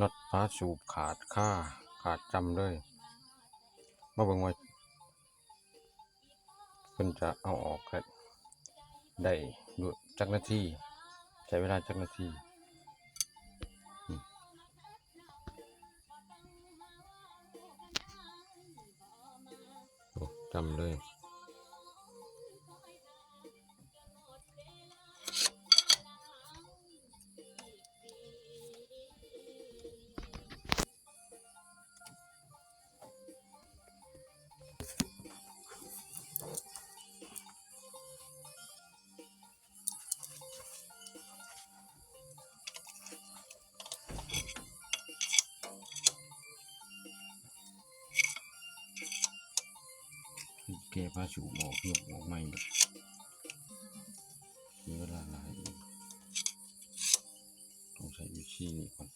ນັອດຝາສູບຂາດຄາ ຂາດຈ້ຳເລີຍ. ມາເບິ່ງວ່າເພິ່ນຈະເອົາອອກໄດ້ຢູ່ຈັກນາທີ ໃຊ້ເວລາຈັກນາທີ. ໂອ້ ຈ້ຳເລີຍ. ແກະຝາສູບອອກ ຍົກອອກໃໝ່ ເສຍເວລາຫຼາຍອີກ. ຕ້ອງໃຊ້ວິທີນີ້ກ່ອນ.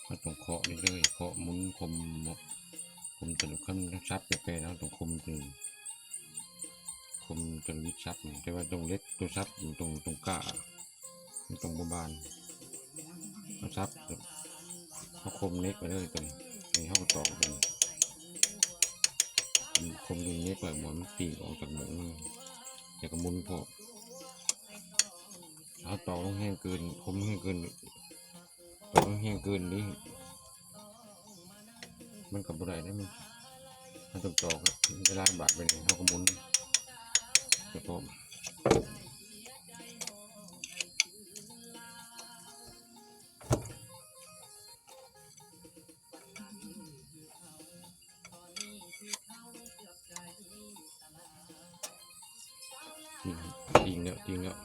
ເຮົາຕ້ອງເຄາະເລື້ອຍໆ ເຄາະໝູນຄົມ ຄົມຈົນ ຄັນສັບແປໆ ເຮົາຕ້ອງຄົມຈົນ ຄົມຈົນວິດສັບ. ແຕ່ວ່າຕ້ອງເຫຼັກຕົວສັບ ຕ້ອງ ຕ້ອງກ້າ ມັນຕ້ອງບໍ່ບານ. ເຮົາສັບ ເຮົາຄົມເຫຼັກໄປເລີຍ ຕົວນີ້ ນີ້ເຮົາກໍຕອກຕົວນີ້ ຄົມຕົວເຫຼັກໄວ້ ບໍ່ໃຫ້ມັນປີກອອກຈາກໝູນ ແລ້ວກໍໝູນພ້ອມ. ເຮົາຕອກລົງແຮງເກີນ ຄົມແຮງເກີນ ຕອກແຮງເກີນນີ້ ມັນກໍບໍ່ໄດ້ເດ້ ມັນ ມັນຕ້ອງຕອກເວລາບາດໄປນີ້ ເຮົາກໍໝູນໄປພ້ອມ. ຕິ່ງ ຕິ່ງແລ້ວ ຕິ່ງແລ້ວ.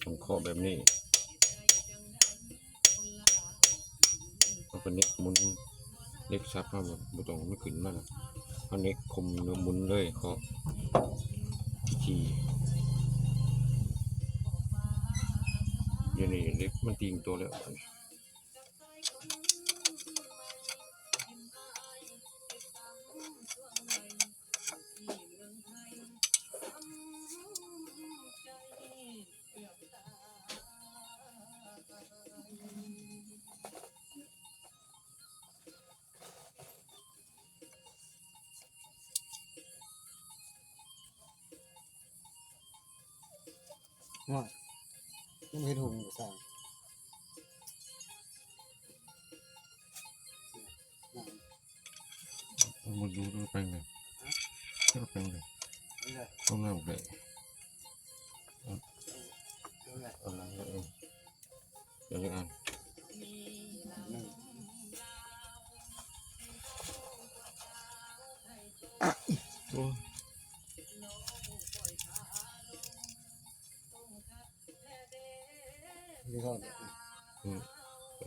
ຕ້ອງເຄາະແບບນີ້ ເຮົາກໍເນັກໝູນ ເນັກສັບ ເຮົາບໍ່ ບໍ່ຕ້ອງໃຫ້ມັນຂຶ້ນມາ ເຮົາເນັກຄົມໝູນເລີຍ ເຄາະທີ່ ດຽວນີ້ເຫຼັກມັນຕີງຕົວແລ້ວ. ໂອ້ຍ ຍັງບໍ່ເຫັນຫຸ່ງຢູ່ ສ້າງ ມັນຢູ່ ໄປແມ່ ໄປແມ່ ເອົານ້ຳໄປ ເອົານ້ຳໄປ ເອີ ເອົາຈັກອັນ ໂອ້ຍ ອືມ ໄປ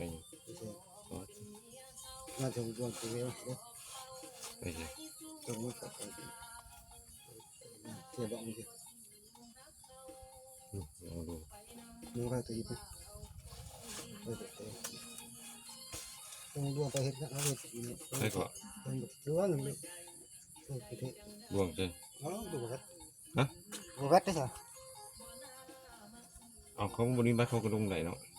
ມາເຖິງດວງຕົວເອງເດ້ ໄປ ເສຍບອກມັນຊິ ອືມ ລອງດູ ຍັງໄດ້ຕົວອີກ ເອີ ເອີ ຕ້ອງລວມໄປເຮັດນະ ເຮົາເຮັດ ໃສກໍ ລວມ ເອີ ເຮັດ ລວມຊິ ເອົາ ບໍ່ແມ່ນ ຮະ ບໍ່ແມ່ນເດ້ຊະ ເອົາ ເຂົາບໍ່ມີບັດ ເຂົາກໍລົງໄດ້ເນາະ.